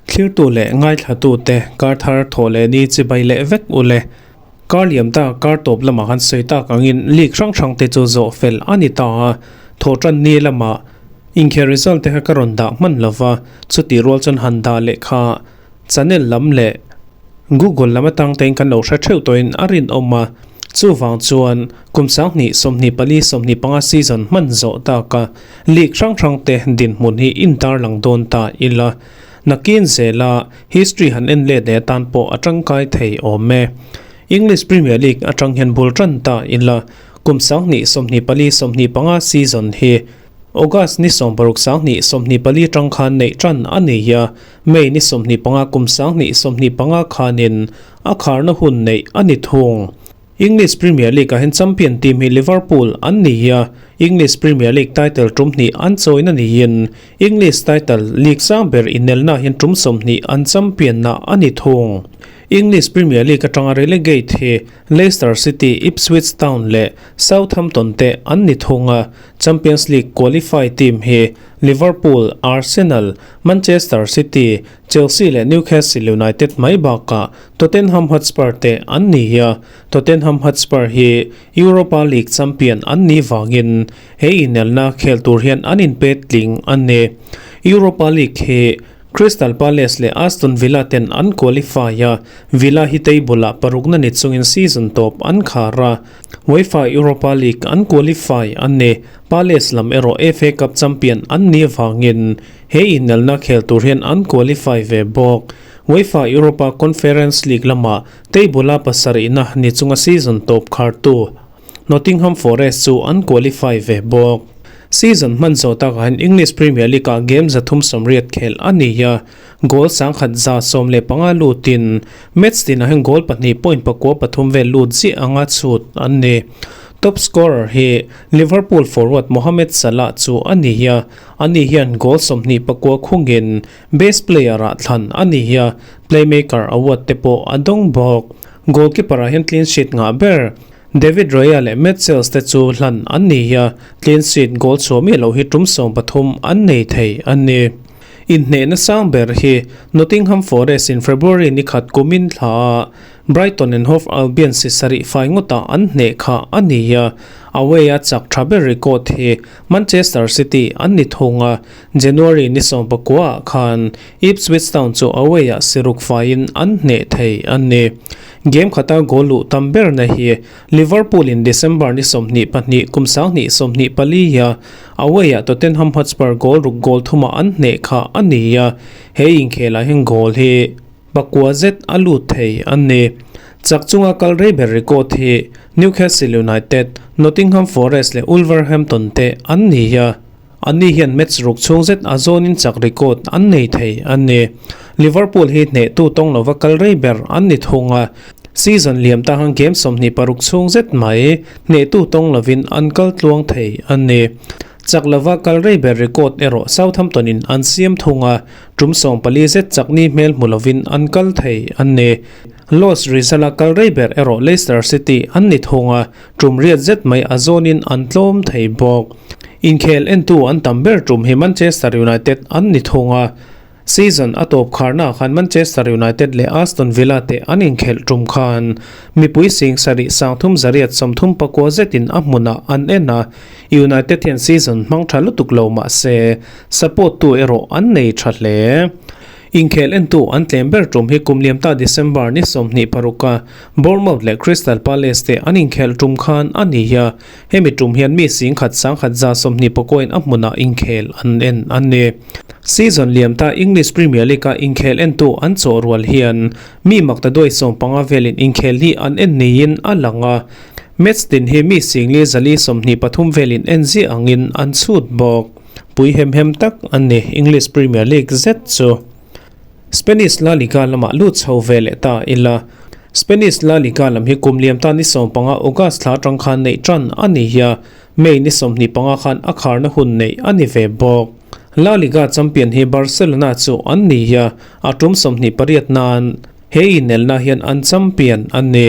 Thlirtu leh ngaithlatute kar thar thawh leh ni chibai leh vek u le. Kar liam ta kar tawp lamah han sawi tak angin league hrang hrang te chu zawh fel a ni ta a, thawhtan ni lamah inkhel result te kha ka rawn dah hman lo va, chutih rual chuan han dah leh kha channel lam leh Google lam atang tein kan lo hre theuh tawhin a rinawm a, chuvang chuan kum 20 24 25 season hman zawh taka league hrang hrang te dinhmun hi intarlang dawn ta ila. Nakin zela history han en let leh atan pawh a tangkai thei awm e. English Premier League atang hian bul tan ta ila kum 20 24 25 season hi August ni 16 20 24 tang khan neih tan a ni a, May ni 25 kum 20 25 khanin a kharna hun neih a ni thung. English Premier League ah hian champion team hi Liverpool an ni a, English Premier League title tum hnih an chawina niin English title league sang ber inelna ah hian tum 20 an champion na a ni thung. English Premier League atanga relegate hi Leicester City, Ipswich Town leh Southampton te an ni thung a, Champions League qualify team hi Liverpool, Arsenal, Manchester City, Chelsea leh Newcastle United mai bakah Tottenham Hotspur te an ni a, Tottenham Hotspur hi Europa League champion an nih vangin he inelna khel tur hian an inpet tling a ni. Europa League hi Crystal Palace leh Aston Villa ten an qualify a, Villa hi table ah parukna ni chungin season tawp an khar a, UEFA Europa League an qualify a ni. Palace lam erawh FA Cup champion an nih vangin he inelna khel tur hian an qualify ve bawk. UEFA Europa Conference League lama table-a pasarihna ni chunga season tawp khartu Nottingham Forest chu an qualify ve bawk. Season hman zawh takah hian English Premier League-ah game 380 khelh a ni a, goal 115 lutin match tinah hian goal pahnih point pakua pathum vel lut ziah anga chhut an ni. Top scorer hi Liverpool forward Mohamed Salah chu a ni a, ani hian goal 29 khungin Best player ah thlan a ni a, playmaker award te pawh a dawng bawk. Goalkeeper ah hian clean sheet ngah ber David Raya leh Matt Sales te chu hlan an ni a, clean sheet goal chhuah miah loh hi tum 13 an nei thei a ni. Inhnehna sang ber hi Nottingham Forest in February ni khat kumin thla ah Brighton and Hove Albion si sarih fai ngawtah an hneh kha a ni a, away a chak tha ber record hi Manchester City an ni thung a, January ni 19 ah khan Ipswich Town chu away ah siruk faiin an hneh thei a ni. Game khata goal luh tam ber na hi Liverpool in December ni 22 kum 2024 a away ah Tottenham Hotspur goal ruk goal thuma an hneh kha a ni a, he inkhelah hian goal hi pakua zet a lut thei a ni. Chak chunga kal rei ber record hi Newcastle United, Nottingham Forest leh Wolverhampton te an ni a. Anni hian match ruk chhung zet a zawnin chak record an nei thei a ni. Liverpool hi hnehtu tawng lova kal rei ber an ni thung a, season liam ta hang game 26 chhung zet mai hnehtu tawng lovin an kal tluang thei a ni. Chak lova kal rei ber record erawh Southampton in an siam thung a, tum 14 zet chakni hmel hmu lovin an kal thei a ni. Loss result a kal rei ber erawh Leicester City an ni thung a, tum riat zet mai a zawnin an tlawm thei bawk. Inkhel entu an tam ber tum hi Manchester United an ni thung a, season a tawp kharna khan Manchester United leh Aston Villa te an inkhelh tum khan mipui sing sarih sangthum zariat 34 zetin a hmunah an en a, United hian season hmang tha lutuk lo mah se support tu erawh an nei tha hle. Inkhel entu an tlem ber tum hi kum liam ta December ni 26 a Bournemouth leh Crystal Palace te an inkhelh tum khan a ni a, hemi tum hian mi sing khat sang khat za 20 pakawiin a hmunah inkhel an en a ni. Season liam ta English Premier League a inkhel entu an chawh rual hian mi makta duai 15 velin inkhel hi an en niin a lang a, match tin hi mi singli zali 23 velin en ziah angin an chhut bawk. Pui hem hem tak an ni English Premier League zet chu. Spanish La Liga lamah lut chho ve leh ta ila. Spanish La Liga lam hi kum liam ta ni 15 August thla atang khan neih tan a ni hi a, May ni 25 khan a kharna hun neih a ni ve bawk. La Liga champion hi Barcelona chu an ni hi a, a tum 28 nan he inelna hian an champion a ni.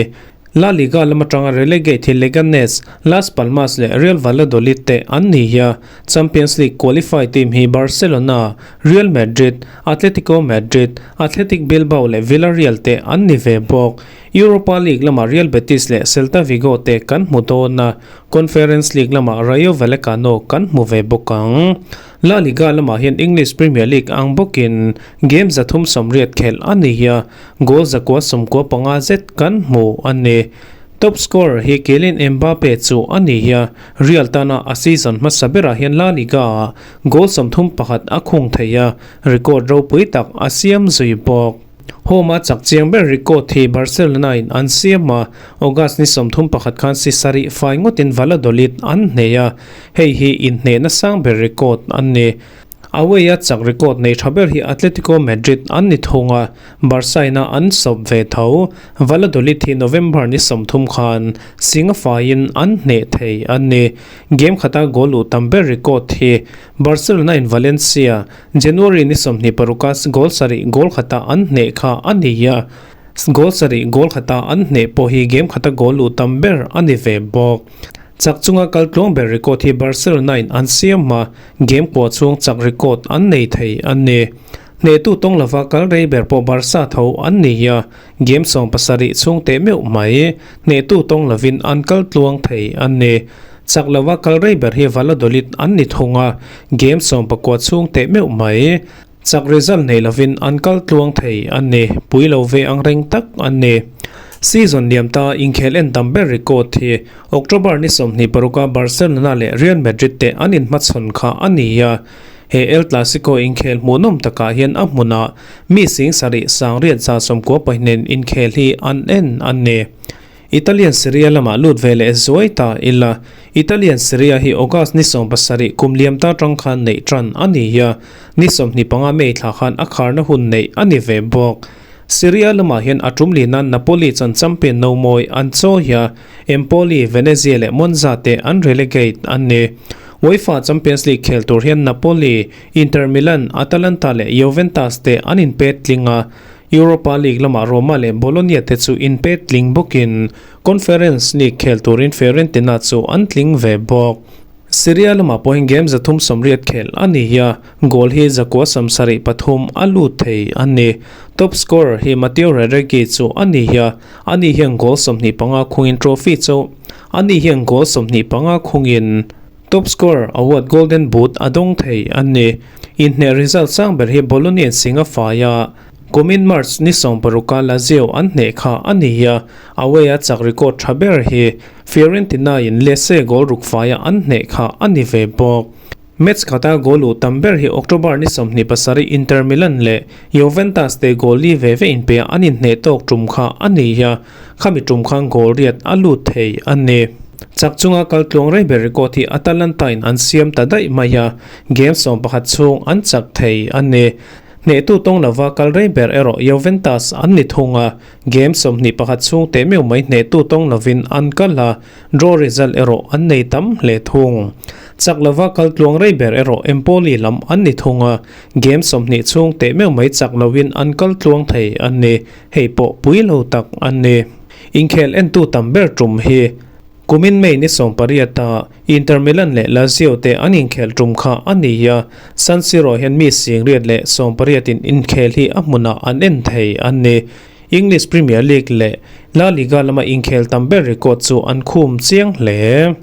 La Liga lam atanga relegate hi Leganes, Las Palmas leh Real Valladolid te an ni hi a. Champions League qualify team hi Barcelona, Real Madrid, Atletico Madrid, Athletic Bilbao leh Villarreal te an ni ve bawk. Europa League lamah Real Betis leh Celta Vigo te kan hmu dawn a, Conference League lamah Rayo Vallecano kan hmu ve bawk ang. La Liga lamah hian English Premier League ang bawkin game 380 khelh a ni a, goal 995 zet kan hmu a ni. Top scorer hi Kylian Mbappe chu a ni a, Real tana a season hmasa berah hian La Liga-ah goal 31 a khung thei a, record ropui tak a siam zui bawk. Home-a chak chiang ber record hi Barcelona-in an siam a, August ni 31 khan si sarih fai ngawtin Valladolid an hneh a, hei hi inhnehna sang ber record a ni. Away-a chak record nei tha ber hi Atletico Madrid an ni thung a, Barca-ina an sawp ve tho. Valladolid hi November ni 30 khan singa faiin an hneh thei a ni. Game khata goal luh tam ber record hi Barcelona-in Valencia January ni 26-a goal sarih goal khata an hneh kha a ni a, goal sarih goal khata an hneh pawh hi game khata goal luh tam ber a ni ve bawk. Chak chunga kal tluang ber record hi Barcelona-in an siam a, game kuah chhung chak record an nei thei a ni. Hnehtu tawng lova kal rei ber pawh Barca tho an ni a, game 17 chhung teh meuh mai hnehtu tawng lovin an kal tluang thei a ni. Chak lova kal rei ber hi Valladolid an ni thung a, game 19 chhung teh meuh mai chak result nei lovin an kal tluang thei a ni. Pui lo ve ang reng tak a ni. Season liam ta inkhel en tam ber record hi October ni 26-a Barcelona leh Real Madrid te an inhmachhawn kha a ni a. He El Clasico inkhel hmuhnawm takah hian a hmunah mi 70,000 98 inkhel hi an en a ni. Italian Serie A lamah lut ve leh zuai ta ila. Italian Serie A hi August ni 17 kum liam ta tang khan neih tan a ni a, ni 25 May thla khan a kharna hun neih a ni ve bawk. Serie A lamah hian a tum lina Napoli chuan champion no mawi an chawi a, Empoli, Venezia leh Monza te an relegate a ni. UEFA Champions League khel tur hian Napoli, Inter Milan, Atalanta leh Juventus te an inpet tling a, Europa League lamah Roma leh Bologna te chu inpet tling bawkin Conference League khel turin Fiorentina chu an tling ve bawk. Serie A lamah pawhin game 380 khel a ni a, goal hi 973 a lut thei a ni. Top scorer hi Matteo Retegui chu a ni a, ani hian goal 25 khungin trophy chu ani hian goal 25 khungin top scorer award Golden Boot a dawng thei a ni. Inhneh result sang ber hi Bologna singa faia kumin March ni 16-a Lazio an hneh kha a ni a, away-a chak record tha ber hi Fiorentina-in Lecce goal ruk faia an hneh kha a ni ve bawk. Match khata goal luh tam ber hi October ni 27 Inter Milan leh Juventus te goal li ve ve inpea an inhneh tawk tum kha a ni a, khami tum khan goal riat a lut thei a ni. Chak chunga kal tluang rei ber record hi Atalanta-in an siam ta daih mai a, game 11 chhung an chak thei a ni. Hnehtu tawng lova kal rei ber erawh Juventus an ni thung a, game 21 chhung teh meuh mai hnehtu tawng lovin an kal a, draw result erawh an nei tam hle thung. Chak lova kal tluang rei ber erawh Empoli lam an ni thung a, game 20 chhung teh meuh mai chak lovin an kal tluang thei a ni. Hei pawh pui lo tak a ni. Inkhel entu tam ber tum hi kumin May ni 18-a Inter Milan leh Lazio te an inkhel tum kha a ni a, San Siro hian mi 180in inkhel hi a hmunah an en thei a ni. English Premier League leh La Liga lama inkhel tam ber record chu an khum chiang hle.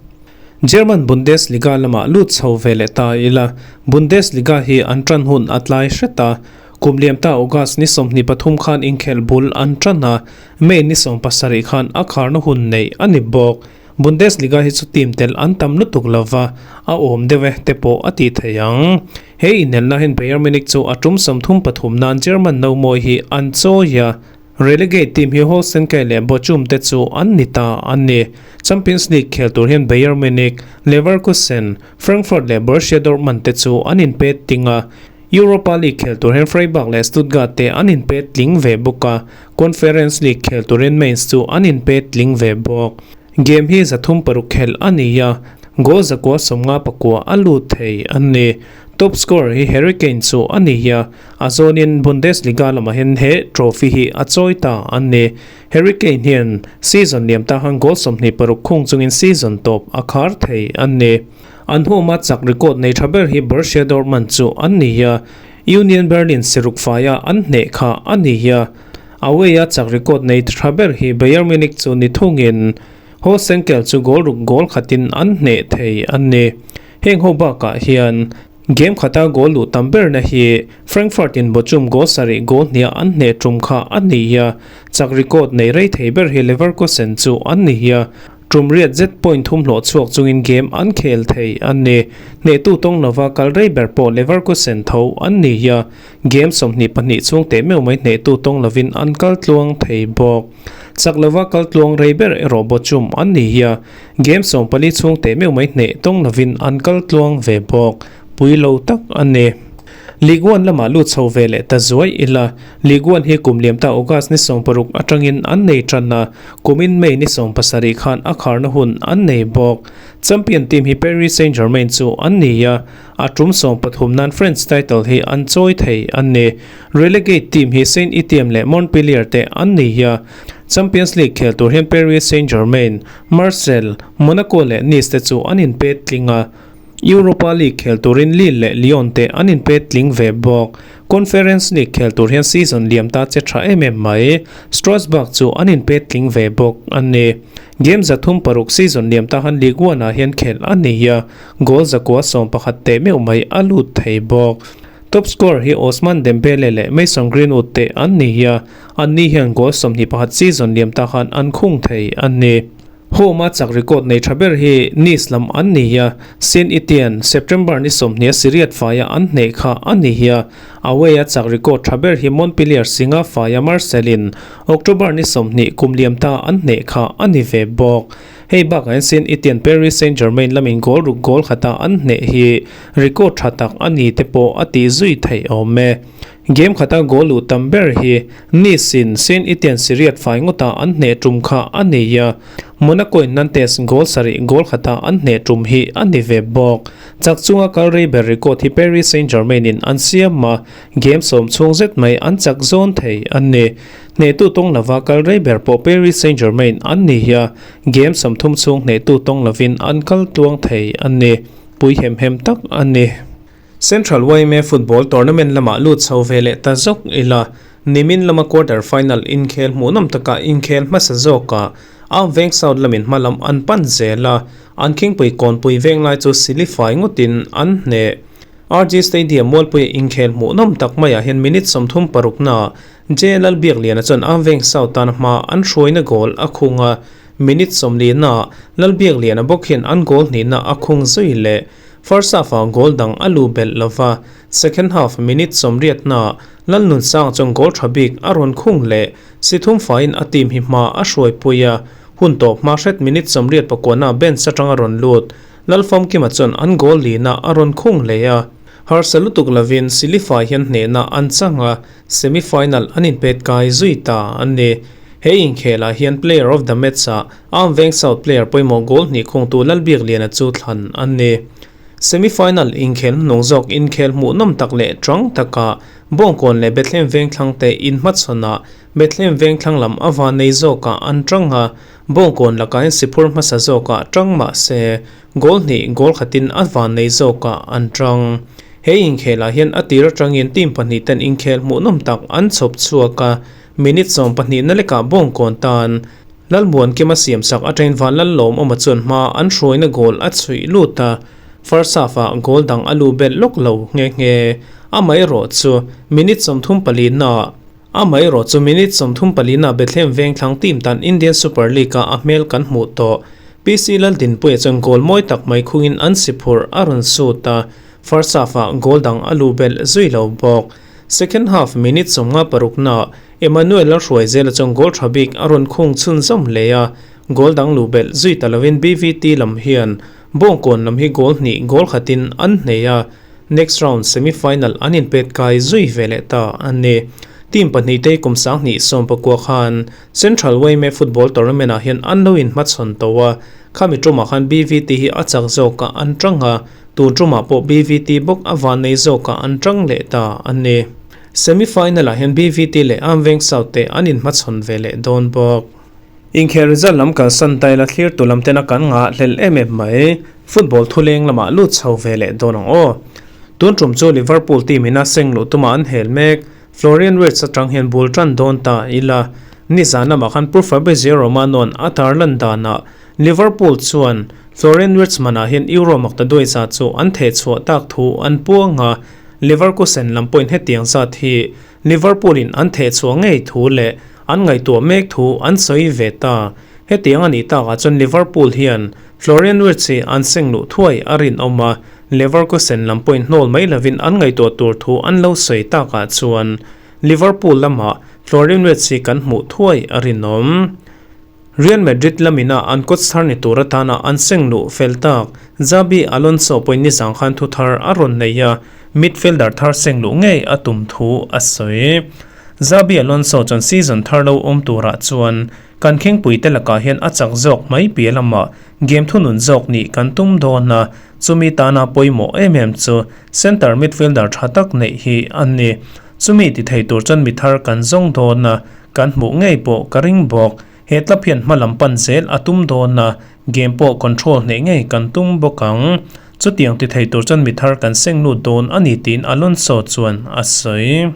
German Bundesliga lamah lut chho ve leh ta ila, Bundesliga hi an tan hun a tlai hret a, kum liam ta August ni 23 khan inkhel bul an tan a, May ni 17 khan a kharna hun nei a ni bawk. Bundesliga hi chu team tel an tam lutuk lova, a awm deuh e te pawh a ti thei ang. He inelna hian Bayern Munich chu a tum 33 nan German no mawi hi an chawi a, relegate team hi Holstein Kiel leh Bochum te chu an ni ta a ni. Champions League khel tur hian Bayern Munich, Leverkusen, Frankfurt leh Borussia Dortmund te chu an inpet ting a, Europa League khel tur hian Freiburg leh Stuttgart te an inpet tling ve bawk a, Conference League khel turin Mainz chu an inpet tling ve bawk. Game hi 306 khel a ni a, goal 959 a lut thei a ni. Top scorer hi Harry Kane chu a ni a, a zawnin Bundesliga lamah hian he trophy hi a chawi ta a ni. Harry Kane hian season liam ta khan goal 26 khung chungin season tawp a khar thei a ni. An huma chak record nei tha ber hi Borussia Dortmund chu an ni a, Union Berlin siruk faia an hneh kha a ni a. Away-a chak record nei tha ber hi Bayern Munich chu ni thungin Hosenkel chu goal ruk goal khatin an hneh thei a ni. Heng ho bakah hian game khata goal luh tam berna hi Frankfurt in Bochum goal sarih goal hniah an hneh tum kha a ni a, chak record nei rei thei ber hi Leverkusen chu an ni a, tum riat zet point thum hlawh chhuak chungin game an khel thei a ni. Hnehtu tawng lova kal rei ber pawh Leverkusen tho an ni a, game 22 chhung teh meuh mai hnehtu tawng lovin an kal tluang thei bawk. Chak lova kal tluang rei ber erawh Bochum an ni a. Game 14 chhung teh meuh mai hneh tawng lovin an kal tluang ve bawk. Pui lo tak a ni. League One lamah lut chho ve leh ta zuai ila. League One hi kum liam ta August ni 16 atangin an nei tan a, kumin May ni 17 khan a kharna hun an nei bawk. Champion team hi Paris Saint-Germain chu an ni a, a tum 13 nan French title hi an chawi thei a ni. Relegate team hi Saint-Etienne leh Montpellier te an ni a. Champions League khel tur hian Paris Saint-Germain, Marseille, Monaco leh Nice te chu an inpet tling a. Europa League khel turin Lille leh Lyon te an inpet tling ve bawk. Conference League khel tur hian season liam ta che tha em em mai. Strasbourg chu an inpet tling ve bawk a ni. Game 306 season liam ta han Ligue 1 ah hian khel a ni a, goal 111 teh meuh mai a lut thei bawk. Top scorer hi Ousmane Dembele leh Mason Greenwood te an ni a, anni hian goal 21 season liam ta khan an khung thei a ni. Home a chak record nei tha ber hi Nice lam an ni a, Saint Etienne September ni 20 Syriat faia an hneh kha a ni a, away a chak record tha ber hi Montpellier singa faia Marseille-in October ni 20 kum liam ta an hneh kha a ni ve bawk. Hei bakah hian Saint Etienne Paris Saint-Germain lamin goal ruk goal khata an hneh hi record tha tak a ni te pawh a tih zui theih awm e. Game khata goal luh tam ber hi Nice in Saint Etienne Syriat fai ngawta an hneh tum kha a ni a, Monaco in Nantes goal sarih goal khata an hneh tum hi a ni ve bawk. Chak chunga kal rei ber record hi Paris Saint-Germain in an siam a, game 10 chhung zet mai an chak zawn thei a ni. Hnehtu tawng lova kal rei ber pawh Paris Saint-Germain an ni a, game 30 chhung hnehtu tawng lovin an kal tluang thei a ni. Pui hem hem tak a ni. Central YMA Football Tournament lamah lut chho ve leh ta zawk ila, nimin lama quarter final inkhel hmuhnawm takah inkhel hmasa zawkah Arm Veng South lamin hma lam an pan zel a, an khingpui kawnpui veng lai chu silifai ngawtin an hneh. RG Stadium mualpuia inkhel hmuhnawm tak maiah hian minute 36 na J Lalbiakliana chuan Arm Veng South tan hma an hruaina goal a khung a, minute 40 na Lalbiakliana bawk hian an goal hnihna a khung zui leh. First half ah goal dang a lu belh lova, second half minute 80 na Lalnun Sang chuan goal tha bik a rawn khung leh si thum faiin a team hi hma a hruai pui a, hun tawp hma hret minute 89 na bench atanga rawn lut Lalfam Kima chuan an goal lina a rawn khung leh a, harsa lutuk lovin Silifai hian hnehna an chang a, semi final an inpet kai zui ta an ni. He inkhelah hian player of the match ah Arm Veng South player pawimawh goal hnih khungtu Lalbiakliana chu thlan an ni. Semi final inkhel hnung zawk inkhel hmuhnawm tak leh tang takah Bawngkawn leh Bethlehem Vengthlang te inhmachhawnah Bethlehem Vengthlang lam a van nei zawkah an tang a, Bawngkawn lakah hian siphur hmasa zawkah tang mah se goal hnih goal khatin a van nei zawkah an tang. He inkhelah hian a tir atangin team pahnih ten inkhel hmuhnawm tak an chhawp chhuak a, minute 12 na lekah Bawngkawn tan Lalmuan Kima siam sak atangin van Lallawm awma chuan hma an hruaina goal a chhuih lut a, first half ah goal dang a lu belh lawk lo nghe nghe. Amaherawh chu minute 34 na Amaherawh chu minute 34 na Bethlehem Vengthlang team tan Indian Super League ah a hmel kan hmuh tawh. PC Laldinpuia chuan goal mawi tak mai khungin an siphur a rawn sut a, first half ah goal dang a lu belh zui lo bawk. Second half minute 56 na Emmanuel a hruai zela chuan goal tha bik a rawn khung chhun zawm hle a, goal dang lu belh zui ta lovin BVT lam hian Bawngkawn lam hi goal hnih goal khatin an hneh a, next round semi final an inpet kai zui ve leh ta a ni. Team pahnih te kum 2019 khan Central YMA Football Tournament ah hian an lo inhmachhawn tawh a, Khami tumah khan BVT hi a chak zawkah an tang a, tun tumah pawh BVT bawk a vannei zawkah an tang leh ta a ni. Semi final ah hian BVT leh Amveng South te an inhmachhawn ve leh dawn bawk. Inkhel result lam kalsan taila thlirtu lam tena kan ngah hlel em em mai. Football thuleng lamah lut chho ve leh dawn ang aw. Tun tum chu Liverpool team ina seng luh tumah an hel mek. Florian Wirtz atang hian bul tan dawn ta ila. Nizan lamah khan Pu Fabrizio Romano-a'n a tarlan danah Liverpool chuan Florian Wirtz manah hian Euro makta duai zat chu an theh chhuah tak thu an puang a, Leverkusen lam pawhin hetiang zat hi Liverpool-in an theh chhuah ngei thu leh an ngaihtuah mek thu an sawi ve ta. Hetiang a nih takah chuan Liverpool hian Florian Wirtz hi an seng luh thuai a rinawm a, Leverkusen lam pawhin hnawl mai lovin an ngaihtuah tur thu an lo sawi takah chuan Liverpool lamah Florian Wirtz hi kan hmuh thuai a rinawm. Real Madrid lamina an coach thar ni tur atana an seng luh fel tak Xabi Alonso pawhin nizang khan thu thar a rawn nei a, midfielder thar seng luh ngei a tum thu a sawi. Xabi Alonso chuan season thar lo awm turah chuan kan khingpuite lakah hian a chak zawk mai piah lamah game thunun zawk nih kan tum dawn a, chumi tana pawimawh em em chu centre midfielder tha tak neih hi a ni. Chumi ti thei tur chuan mi thar kan zawng dawn a, Kan hmuh ngei pawh ka ring bawk. He tlap hian hma lam pan zel a tum dawn a, game pawh control hneih ngei kan tum bawk ang. Chutiang ti thei tur chuan mi thar kan seng lut dawn a ni tiin Alonso chuan a sawi.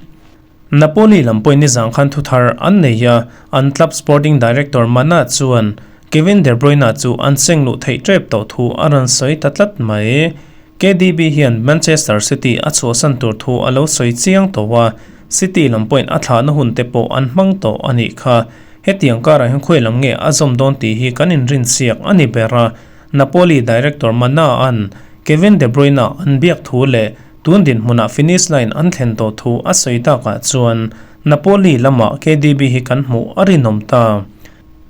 Napoli lam pawhin nizang khan thu thar an nei a, an club sporting director Mana chuan Kevin De Bruyne chu an seng luh theih tep tawh thu a rawn sawi ta tlat mai. KDB hian Manchester City a chhuahsan tur thu a lo sawi chiang tawh a, City lam pawhin a thlahna hun te pawh an hmang tawh a nih kha. Hetiang karah hian khawi lam nge a zawm dawn tih hi kan inrinsiak a ni ber a, Napoli director Mana-a'n Kevin De Bruyne an biak thu leh tun dinhmunah finish line an thlen tawh thu a sawi takah chuan Napoli lamah KDB hi kan hmuh a rinawm ta.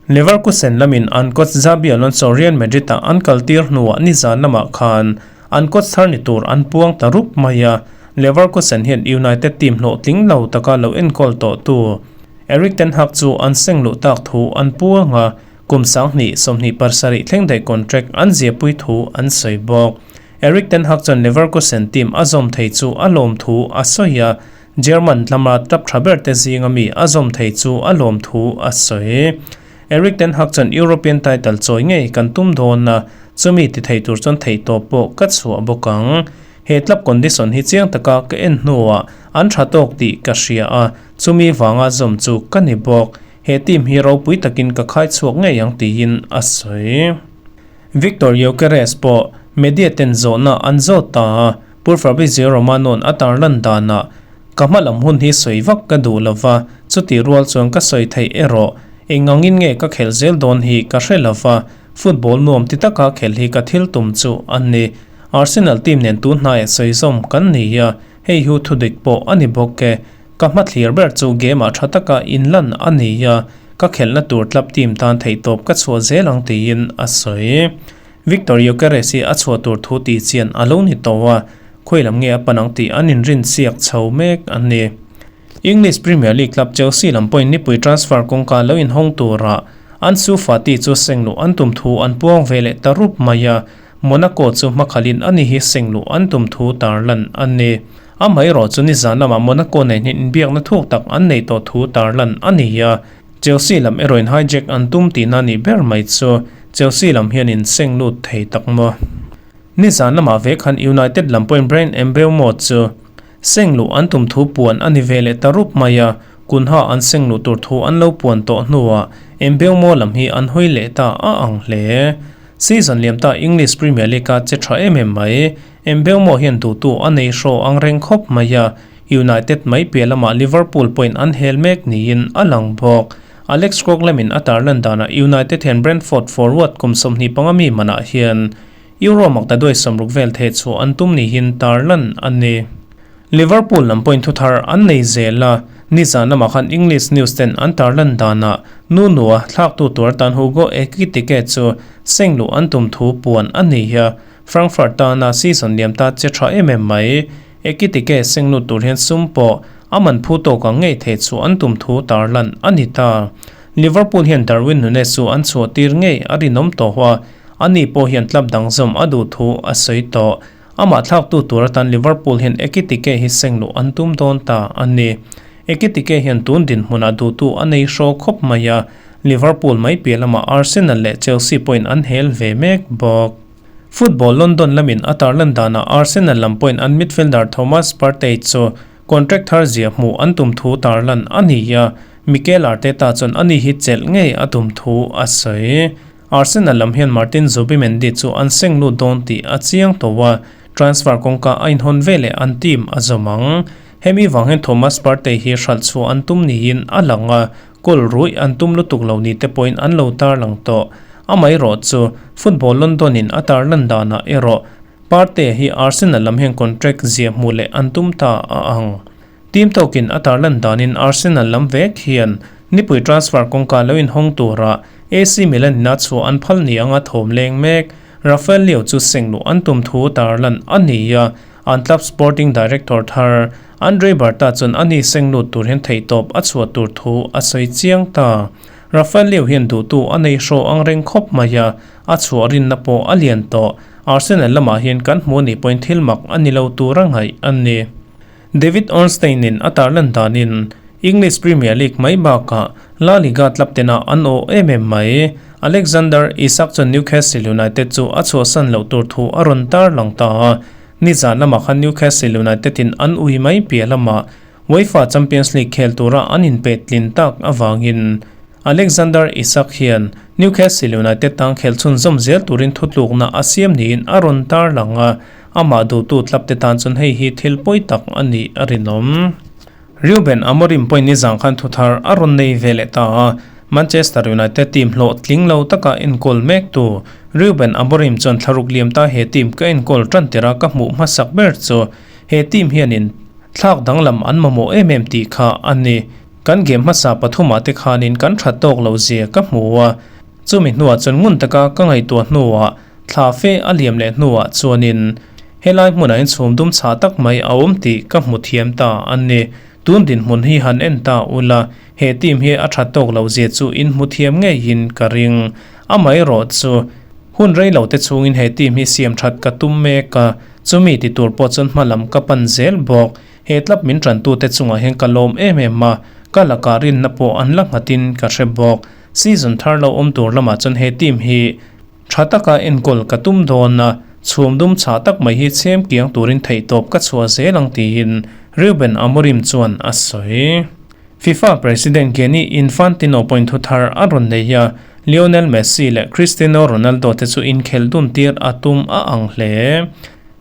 Leverkusen lamin an coach Xabi Alonso Real Madrid-ah an kaltir hnuah nizan lamah khan an coach thar ni tur an puang ta rup mai a, Leverkusen hian United team hlawhtling lo taka lo enkawl tawhtu Erik ten Hag chu an seng luh tak thu an puang a, kum 2027 thleng daih contract an ziahpui thu an sawi bawk. Erik ten Hag chuan Leverkusen team a zawm thei chu a lawm thu a sawi a, German tlama tap tha ber te zinga mi a zawm thei chu a lawm thu a sawi. Erik ten Hag chuan European title chawi ngei kan tum dawn a, chumi ti thei tur chuan theihtawp pawh ka chhuah bawk ang. He club condition hi chiang taka ka en hnuah an tha tawk tih ka hria a, chumi vanga zawm chu ka ni bawk. He team hi ropui takin ka khai chhuak ngei ang tiin a sawi. Viktor Gyokeres pawh media ten zawhna an zawt ta a, Pu Fabrizio Romano-a'n a tarlan danah, Ka hma lam hun hi sawi vak ka duh lo va, chutih rual chuan ka sawi theih erawh eng angin nge ka khelh zel dawn hi ka hre lo va, football nuam ti taka khelh hi ka thil tum chu a ni. Arsenal team nen tun hnaiah sawi zawm kan ni a, hei hu thudik pawh a ni bawk e. Ka hma thlir ber chu game-ah tha taka inlan a ni a, ka khelhna tur club team tan theihtawp ka chhuah zel ang tiin a sawi. Viktor Gyokeres hi a chhuah tur thu tih chian a lo ni tawh a, khawi lam nge a pan ang tih an inrin chiak chho mek a ni. English Premier League club Chelsea lam pawhin nipui transfer kawngka lo inhawng turah Ansu Fati chu seng luh an tum thu an puang ve leh ta rup mai a, Monaco chu hmakhalin ani hi seng luh an tum thu tarlan a ni. Amaherawh chu nizan lamah Monaco nen hian inbiakna thuk tak an neih tawh thu tarlan a ni a, Chelsea lam erawhin hijack an tum tihna nih ber mai chu Chelsea lam hian in seng lut thei tak maw? Nizan lamah ve khan United lam pawhin Bryan Mbeumo chu seng luh an tum thu puan a ni ve leh ta rup mai a, Kunha an seng luh tur thu an lo puan tawh hnuah Mbeumo lam hi an hawi leh ta a ang hle. Season liam ta English Premier League-a che tha em em mai, Mbeumo hian duhtu a nei hraw ang reng khawp mai a, United mai piah lamah Liverpool pawhin an hel mek niin a lang bawk. Alex Krog lamin a tarlan danah United hian Brentford forward kum 25 mi manah hian Euro maktaduai 60 vel theh chhuah an tum niin tarlan a ni. Liverpool lam pawhin thuthar an nei zel a, nizan lamah khan English news ten an tarlan danah Nuno-a thlaktu tur atan Hugo Ekitike chu seng luh an tum thu puan a ni a, Frankfurt tana season liam ta che tha em em mai. Ekitike seng lut tur hian sum pawh a man phu tawk ang ngei thei chu an tum thu tarlan a ni ta. Liverpool hian Darwin Nunez chu an chhuah tir ngei a rinawm tawh a, Ani pawh hian club dang zawm a duh thu a sawi tawh. Amah thlaktu tur atan Liverpool hian Ekitike hi seng luh an tum dawn ta a ni. Ekitike hian tun dinhmunah duhtu a nei hraw khawp mai a, Liverpool mai piah lamah Arsenal leh Chelsea pawhin an hel ve mek bawk. Football London lamin a tarlan danah Arsenal lam pawhin an midfielder Thomas Partey chu contract thar zia hmuh an tum thu tarlan a ni a, Mikel Arteta chuan ani hi chelh ngei a tum thu a sawi. Arsenal lam hian Martin Zubimendi chu an seng lut dawn tih a chiang tawh a, transfer kawngka a inhawn veleh an team a zawm ang. Hemi vang hian Thomas Partey hi hralh chhuah an tum niin a lang a, goal ruih an tum lutuk lo ni te pawhin an lo tarlang tawh. Amaherawh chu, Football London in a tarlan danah erawh Partey hi Arsenal lam hian contract zia hmuh leh an tum ta a ang. Team tawkin a tarlan danin Arsenal lam vek hian nipui transfer kawngka lo inhawng tura AC Milan ina chhuah an phal ni anga thawm leng mek. Rafael Leao chu seng luh an tum thu tarlan a ni a, an club sporting director thar Andre Berta chuan a ni seng lut tur hian theihtawp a chhuah tur thu a sawi chiang ta. Rafael Leao hian duhtu a nei hraw ang reng khawp mai a, a chhuah rinna pawh a lian tawh. Arsenal lamah hian kan hmu anih pawhin thil mak a ni lo tura ngaih a ni. David Ornstein-in a tarlan danin English Premier League mai bakah La Liga club tena an awh em em mai. Alexander Isak chuan Newcastle United chu a chhuahsan loh tur thu a rawn tarlang ta a, nizan lamah khan Newcastle United-in an ui mai piah lamah UEFA Champions League khel tura an inpet tlin tak avangin Alexander Isak hian Newcastle United tang khel chhunzawm zel turin thutlukna a siam niin a rawn tarlang a. Amah duhtu tlap te tan chuan hei hi thil pawi tak a nih a rinawm. Ruben Amorim pawhin nizang khan thu thar a rawn nei ve leh ta a, Manchester United team hlawhtling lo taka enkawl mek tu Ruben Amorim chuan thlaruk liam ta he team ka enkawl tan tirh a ka hmuh hmasak ber chu he team hianin thlak danglam an mamawh em em tih kha a ni. Kan game hmasa pathumah te khanin kan tha tawk lo zia ka hmu a, chumi hnuah chuan ngun taka ka ngaihtuah hnuah Thla fe a liam leh hnuah chuanin helai hmunah in chhum dum chhah tak mai a awm tih ka hmu thiam ta a ni. Tun dinhmun hi han en ta ula, he team hi a tha tawk lo zia chu in hmu thiam ngeiin ka ring. Amaherawh chu, hun rei lo te chhungin he team hi siam that ka tum mek a, chumi ti tur pawh chuan hma lam ka pan zel bawk. He club min tantute chungah hian ka lawm em em a, ka lakah rinna pawh an la nghatin ka hre bawk. Season thar lo awm tur lamah chuan he team hi Tha taka enkawl ka tum dawn a, chhum dum chhah tak mai hi chhem kiang turin theihtawp ka chhuah zel ang tiin Ruben Amorim chuan a sawi. FIFA President Gianni Infantino pawhin thu thar a rawn nei a, Lionel Messi leh Cristiano Ronaldo te chu inkhelh dun tir a tum a ang hle.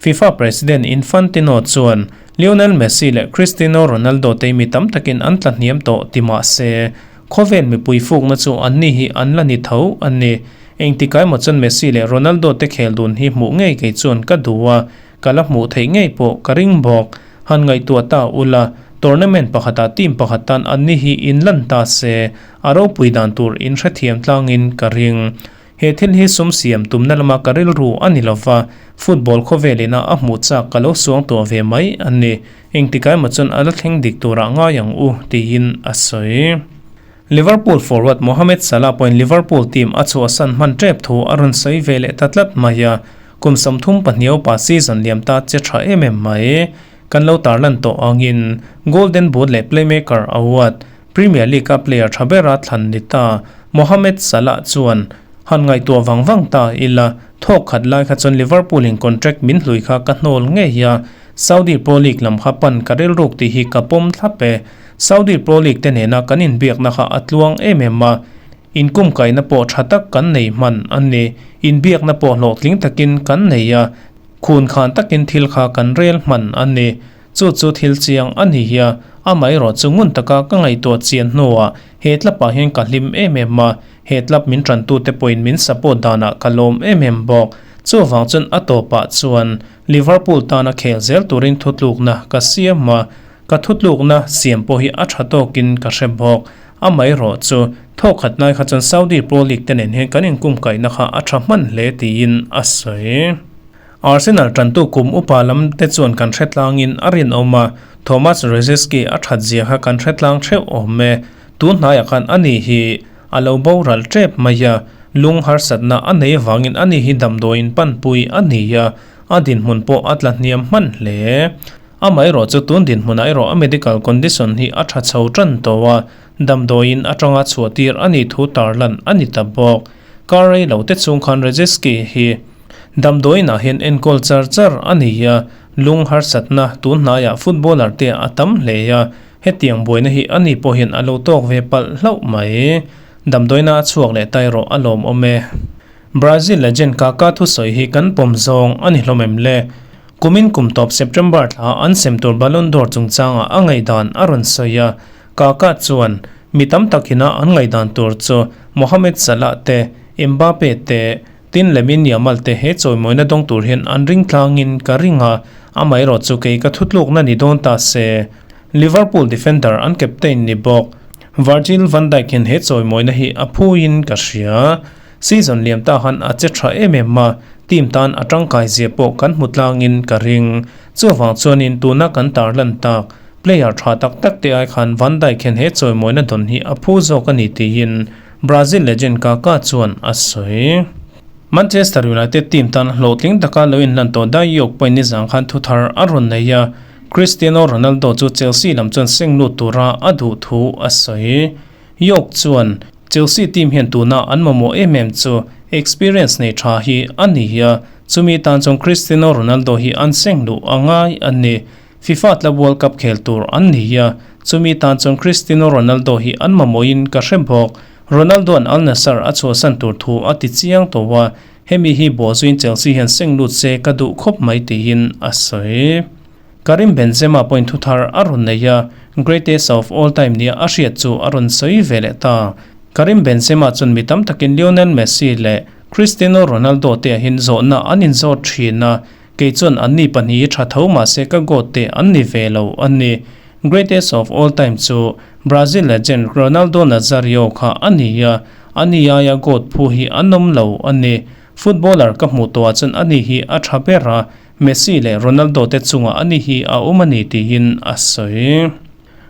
FIFA President Infantino chuan Lionel Messi leh Cristiano Ronaldo te mi tam takin an tla hniam tawh ti mah se, Khawvel mipui fukna chu anni hi an la ni tho a ni. Engtikai emaw chuan Messi leh Ronaldo te khel dun hi hmuh ngei kei chuan ka duh a, ka la hmuh theih ngei pawh ka ring bawk. Han ngaihtuah ta ula, tournament pakhatah team pakhat tan anni hi in lan ta se, a ropui dan tur in hrethiam tlangin ka ring. He thil hi sum siam tumna lama ka rilru a ni lova, football khawvel ina a hmuh chak ka lo suang tawh ve mai a ni. Engtikai emaw chuan a la thleng dik turah ngai ang u, tiin a sawi. Liverpool forward Mohamed Salah pawhin Liverpool team a chhuahsan hman tep thu a rawn sawi ve leh ta tlat mai a, kum 32 upa season liam ta che tha em em mai. Kan lo tarlan tawh angin Golden Boot leh Playmaker Award, Premier League-a player tha bera thlan ni ta Mohamed Salah chuan han ngaihtuah vang vang ta ila, thawk khat lai kha chuan Liverpool in contract min hlui kha ka hnawl ngei a, Saudi Pro League lam kha pan ka rilruk tih hi ka pawm thlap e. Saudi Pro League te nena kan inbiakna kha a tluang em em a, inkumkaihna pawh tha tak kan nei hman a ni. Inbiakna pawh hlawhtling takin kan nei a, khun khan takin thil kha kan rel hman a ni. Chu chu thil chiang a ni hi a, amaherawh chu ngun taka ka ngaihtuah chian hnuah he tlapah hian ka hlim em em a, he tlap min tantute pawhin min support danah ka lawm em em bawk. Chuvang chuan a tawpah chuan Liverpool tana khel zel turin thutlukna ka siam a, ka thutlukna siam pawh hi a tha tawkin ka hre bawk. Amaherawh chu thawkhat lai kha chuan Saudi Pro League te nen hian kan inkumkaihna kha a tha hman hle tiin a sawi. Arsenal tantu kum upa lam te chuan kan hre tlangin a rinawm a, Thomas Rosicky a that zia kha kan hre tlang theuh awm e. Tun hnaiah khan ani hi a lo boral tep mai a. Lung harsatna a nei avangin ani hi damdawiin panpui a ni a, a dinhmun pawh a tla hniam hman hle. Amaherawh chu tun dinhmunah erawh a medical condition hi a tha chho tan tawh a, damdawiin atanga chhuah tir a nih thu tarlan a ni ta bawk. Kar rei lo te chhung khan Rejewski hi damdawiinah hian enkawl char char a ni a, lung harsatna tun hnaiah footballer te a tam hle a, hetiang buaina hi ani pawh hian a lo tawk ve palh hlauh mai. Damdawiina a chhuak leh ta erawh a lawmawm e. Brazil legend Kaka thusawi hi kan pawm zawng a ni hlawm em le? Kumin kum tawp September thla an sem tur Ballon d'Or chungchangah a ngaihdan a rawn sawi a, Kaka chuan mi tam takin a an ngaihdan tur chu Mohamed Salah te, Mbappe te, tin Lamine Yamal te he chawimawina dawng tur hian an ring tlangin ka ring a, amaherawh chu kei ka thutlukna ni dawn ta se. Liverpool defender an captain ni bawk Virgil van Dijk hian he chawimawina hi a phuin ka hria. Season liam ta han a che tha em em a, team tan a tangkai zia pawh kan hmu tlangin ka ring. Chuvang chuanin tuna kan tarlan tak player tha tak tak te ai khan Van Dijk hian he chawimawina dawn hi a phu zawk a ni tiin Brazil legend Kaka chuan a sawi. Manchester United team tan hlawhtling taka lo inhlan tawh Dai York pawhin nizan khan thuthar a rawn nei a, Cristiano Ronaldo chu Chelsea lam chuan seng lut tura a duh thu a sawi. York chuan, Chelsea team hian tuna an mamawh em em chu experience nei tha hi a ni a, chumi tan chuan Cristiano Ronaldo hi an seng luh a ngai a ni. FIFA tla World Cup khel tur an ni a, chumi tan chuan Cristiano Ronaldo hi an mamawhin ka hre bawk. Ronaldo-a'n Al Nassr a chhuahsan tur thu a ti chiang tawh a, hemi hi bawhzuiin Chelsea hian seng lut se ka duh khawp mai tiin a sawi. Karim Benzema pawhin thuthar a rawn nei a, greatest of all time nia a hriat chu a rawn sawi ve leh ta. Karim Benzema chuan mi tam takin Lionel Messi leh Cristiano Ronaldo te ahin zawhna an inzawt thin a, kei chuan anni pahnih hi tha tho mahse ka goat te an ni ve lo a ni. Greatest of all time chu Brazil legend Ronaldo Nazario kha a ni a, ani aia goat phu hi an awm lo a ni. Footballer ka hmuh tawhah chuan ani hi a tha ber a, Messi leh Ronaldo te chungah ani hi a awm a ni tiin a sawi.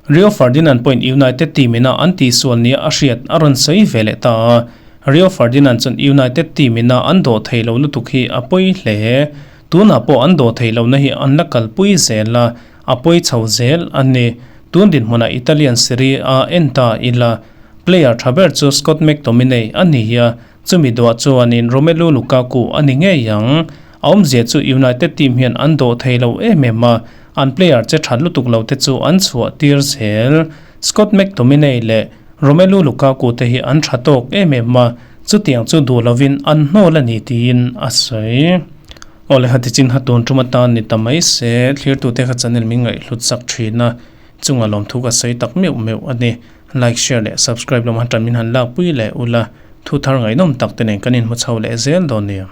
Rio Ferdinand pawhin United team ina an tihsual nia a hriat a rawn sawi ve leh ta a, Rio Ferdinand chuan United team ina an dawh thei lo lutuk hi a pawi hle. Tunah pawh an dawh thei lohna hi an la kalpui zel a, a pawi chho zel a ni. Tun dinhmunah Italian Serie A en ta ila, player tha ber chu Scott McTominay a ni a, Chumi duah chuanin Romelu Lukaku a ni ngei ang. A awmzia chu United team hian an dawh thei lo em em a, an player che that lutuk lo te chu an chhuah tir zel. Scott McTominay leh Romelu Lukaku te hi an tha tawk em em a, chutiang chu duh lovin an hnawl a ni tiin a sawi. Awle hati chin ha tun tum atan ni ta mai se, thlirtute kha channel min ngaihhlut sak thin a, chunga lawmthu ka sawi tak meuh meuh a ni. Like, share leh subscribe lamah tan min han lakpui leh ula, thu thar ngaihnawm tak te nen kan inhmu chho leh zel dawn nia.